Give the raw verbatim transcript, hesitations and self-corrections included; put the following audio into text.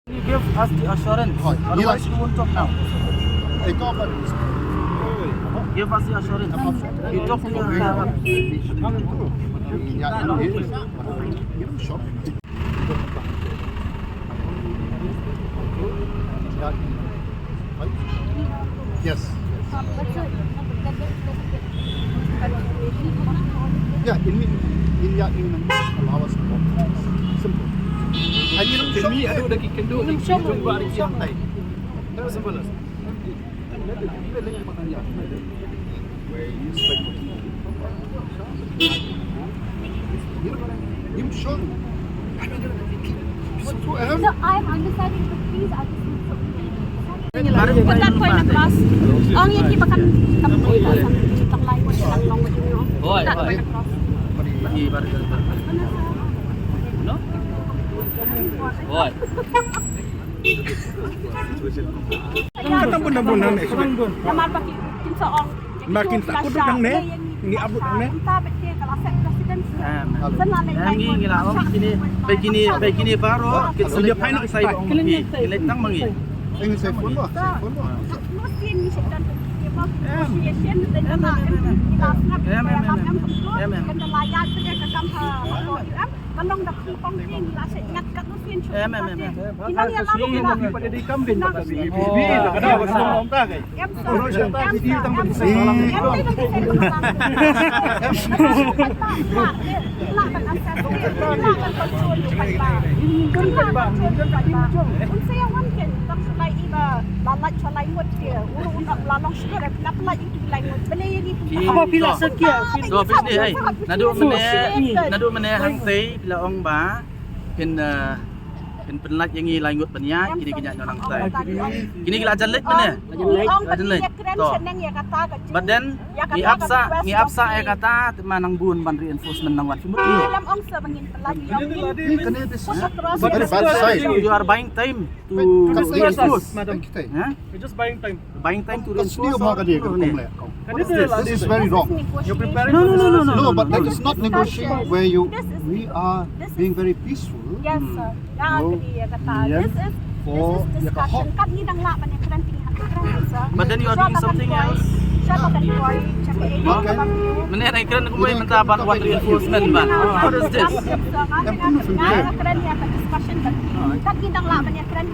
You give us the assurance. Otherwise, you won't talk now. Give us the assurance. You talk to your Yes. Yeah, in in yeah, in allow us to walk. Simple. And you know, me, I do the kick and do. Simple as. So I am understanding, but please, I just need to put that point across. Ong ïa ki ba kan kam poi la sam ki tang lai mo tang long mo, you know. Put that point across. What? Katang bun bun nang ne. Namar ba ki kin sa ong. Ma kin sa kut nang ne. Ngi abut nang ne. Ngi ngi la ong kini, ba kini, ba kini baroh kin sa leh sai ong ki leh tang ma ngi. Ngi sai phone ba. Em em em em. Em em. Em em em. Naduh mynne, naduh mynne hangtei la ong ba kin, kin pynlait ïa ngi lai ngut ban ïaid, kine ki ïaid noh nangtai. Kine ki la jan leit mynne. La jan leit. To. But then ngi ap sa, ngi ap sa ïa kata, te ma nang bun ban reinforcement nang wan. You are buying time to reinforce. Huh? Buying time to reinforce. This is very wrong. No, no, no, no, no. No, but that is not negotiating where you. We are being very peaceful. Yes, sir. This is for discussion. Kat ngi dang lah ban ïakren, teng ha ka kren, sir. But then you are doing something else. Mynne nang kren kumne mynta ban wan reinforcement ban. What is this? Kat ngi dang lah ban ïakren.